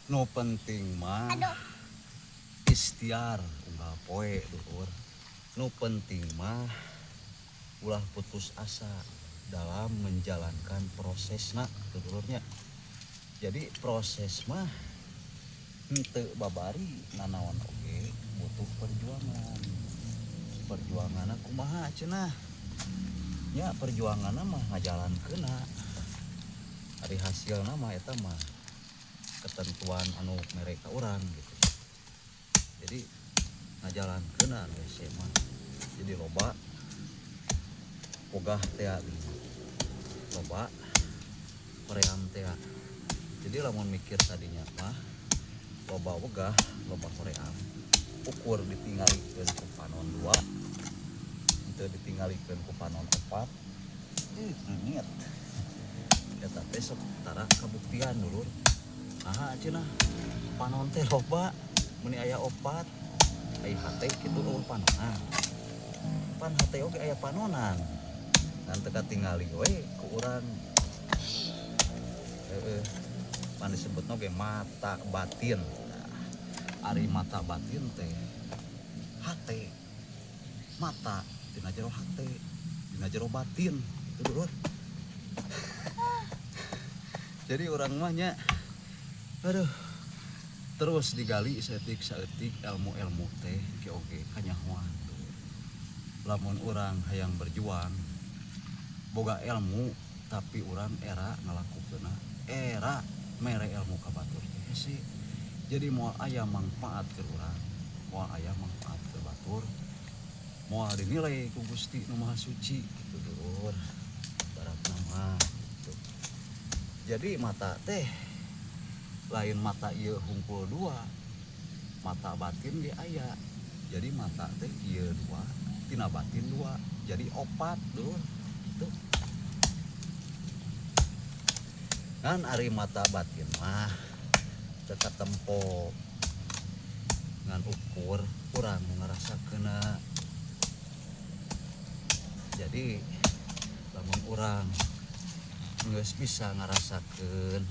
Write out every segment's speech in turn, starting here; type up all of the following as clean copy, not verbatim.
Nu penting mah ikhtiar unggal poe dulur. Nu penting mah ulah putus asa dalam menjalankan prosesna dulurnya. Jadi proses mah henteu babari nanaon oge butuh perjuangan. Perjuanganna kumaha cenah? Nya perjuanganna mah ngajalankeunna. Ari hasilna mah eta mah ketentuan anu mere ka urang gitu. Jadi ngajalankeunna anu hese mah. Jadi loba ogah teh loba hoream teh. Jadi lamun mikir tadinya mah loba wegah loba hoream ukur ditinggalikeun ku panon 2 henteu ditinggalikeun ku panon 4 leungit eta teh sok tara kabuktian dulur. Aha cenah panon teh loba meuni aya 4 ai hate kitu eueuh panonan pan hate oge aya panonan ngan teu katingali we ku urang heeh pan disebutna oge mata batin. Nah, ari mata batin teh hate mata dina jero hate dina jero batin itu dulur. Jadi urang mah nya aduh terus digali saeutik-saeutik ilmu-ilmu teh ke oge kanyahoan. Lamun urang hayang berjuang boga ilmu tapi urang era ngalakukeunna era mere ilmu ka batur teh hese. Jadi moal aya mangfaat keur urang, moal aya mangfaat keur batur, moal dinilai ku Gusti Nu Maha Suci gitu dulur. Baratna mah gitu. Jadi mata teh lain mata ieu hungkul 2, mata batin ge aya. Jadi mata teh ieu 2, tina batin 2, jadi 4 dulur gitu. Ngan ari mata batin mah teu katempo ngan ukur urang nu ngarasakeunna. Jadi lamun urang geus bisa ngarasakeun,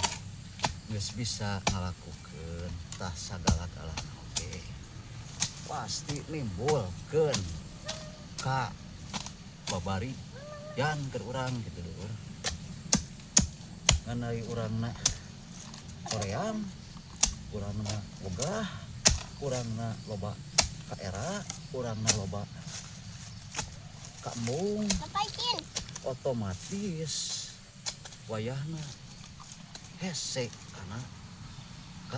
geus bisa ngalakukeun tah sagala-galana oge pasti nimbulkeun ka babari yan keur urang gitu dulur. Ngan ari urangna hoream, urangna wegah, urangna loba ka era, urangna loba ka embung, otomatis wayahna hese kana